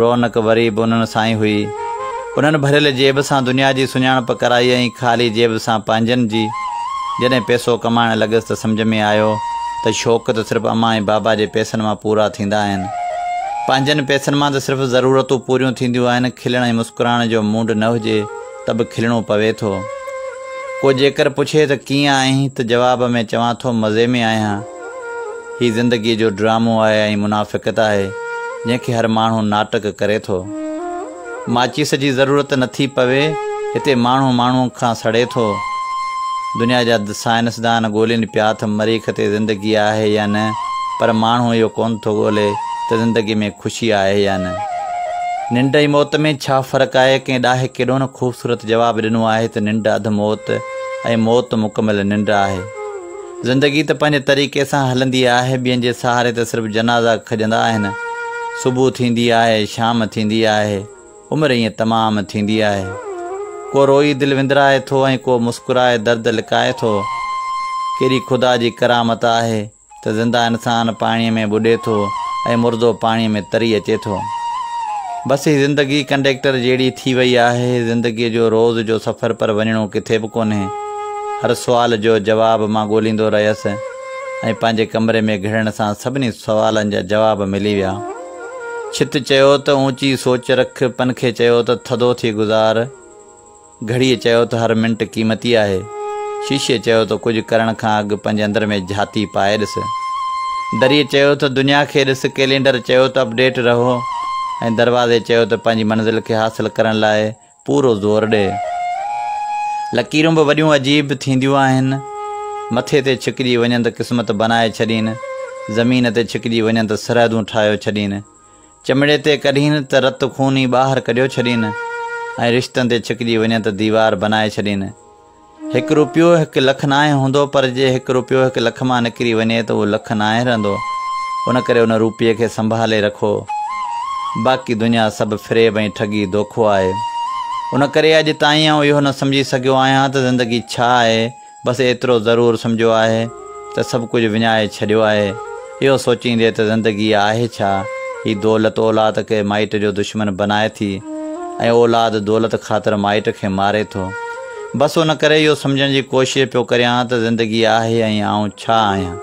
رونق وري به انهن سان ئي هئي. انهن ڀريل جيب سان دنيا جي سڃاڻپ ڪرائي ۽ خالي جيب سان پنهنجن جي. جڏهن پئسو ڪمائڻ لڳس ته سمجهه ۾ آيو ته شوق ته صرف امان ۽ بابا جي پئسن مان پورا ٿيندا آهن. پنهنجن پئسن مان ته صرف ضرورتون پوريون ٿينديون آهن، کلڻ ۽ مسڪرائڻ جو مونڊ نه هجي ته به کلڻو پوي ٿو. ڪو جيڪر پڇي ته ڪيئن آهين ته جواب ۾ چوان ٿو مزي ۾ آهيان. هي زندگيء جو ڊرامو آهي ۽ منافقت آهي، جنهن کي هر ماڻهو ناٽڪ ڪري ٿو. ماچيس جي ضرورت نه ٿي پوي، هتي ماڻهو ماڻهوء کان سڙي ٿو. دنيا جا سائنسدان ڳولين پيا ته مريخ تي زندگي آهي يا نه، پر ماڻهو اهو ڪونه ٿو ڳولي ته زندگيء ۾ خوشي آهي يا نه. ننڊ ۽ موت ۾ ڇا فرق آهي؟ ڪنهن ڏاهي ڪيڏو نه خوبصورت جواب ڏنو آهي ته ننڊ اڌ موت ۽ موت مڪمل ننڊ آهي. زندگي ته پنهنجي طريقي سان هلندي آهي، ٻين جي سهاري ته صرف جنازا کڄندا آهن. صبح ٿيندي آهي، شام ٿيندي آهي، عمر ائين تمام ٿيندي آهي. ڪو روئي دل وندرائي ٿو ۽ ڪو مسڪرائي درد لڪائي ٿو. ڪيڏي خدا جي ڪرامت آهي ته زنده انسان پاڻيء ۾ ٻڏي ٿو ۽ مردو پاڻيء ۾ تري اچي ٿو. بس هي زندگي ڪنڊيڪٽر جهڙي ٿي وئي آهي، زندگيء جو روز جو سفر پر وڃڻو ڪٿي به ڪونهي. هر سوال جو جواب مان ڳوليندو رهيس ۽ پنهنجي ڪمري ۾ گهڙڻ سان سڀني سوالن جا جواب ملي ويا. ڇت چيو ته اوچي سوچ رک، پنکي چيو ته ٿڌو ٿي گذار. گهڙيء چيو ته هر منٽ قيمتي آهي. شيشي چيو ته ڪجهه ڪرڻ کان اڳ پنهنجي اندر ۾ جهاتي پائي ڏس. دريء چيو ته دنيا کي ڏس، ڪئلينڊر چيو ته اپڊيٽ رهو ۽ دروازي چيو ته پنهنجي منزل کي حاصل ڪرڻ لاء پورو زور ڏي. لڪيرون به وڏيون عجيب ٿينديون آهن. مٿي تي ڇڪجي وڃن ته قسمت بنائي ڇڏين، زمين تي ڇڪجي وڃن ته سرحدون ٺاهيو ڇڏين. چمڙي تي ڪڍين ته رت خون ئي ٻاهر ڪڍيو ڇڏين ۽ رشتن تي ڇڪجي وڃن ته ديوار بنائي ڇڏين. هڪ روپيو هڪ لک ناهي هوندو پر جي هڪ روپيو هڪ لک مان نڪري وڃي ته اهو لک ناهي رهندو ان ڪري ان روپيي کي سنڀالي رکو. باقي دنيا سڀ فريب ۽ ٺڳي دوکو آهي. ان ڪري اڄ تائين آئون اهو نه سمجهي سگهيو آهيان ته زندگي ڇا آهي؟ بس ايترو ضرور سمجهيو آهي ته سڀ ڪجهه وڃائي ڇڏيو آهي. اهو سوچيندي ته زندگي آهي ڇا؟ هي دولت اولاد کي مائٽ جو دشمن بنائي ٿي ۽ اولاد دولت خاطر مائٽ کي ماري ٿو. بس ان ڪري اهو سمجهڻ جي ڪوشش پيو ڪريان ته زندگي آهي ۽ آئون ڇا آهيان؟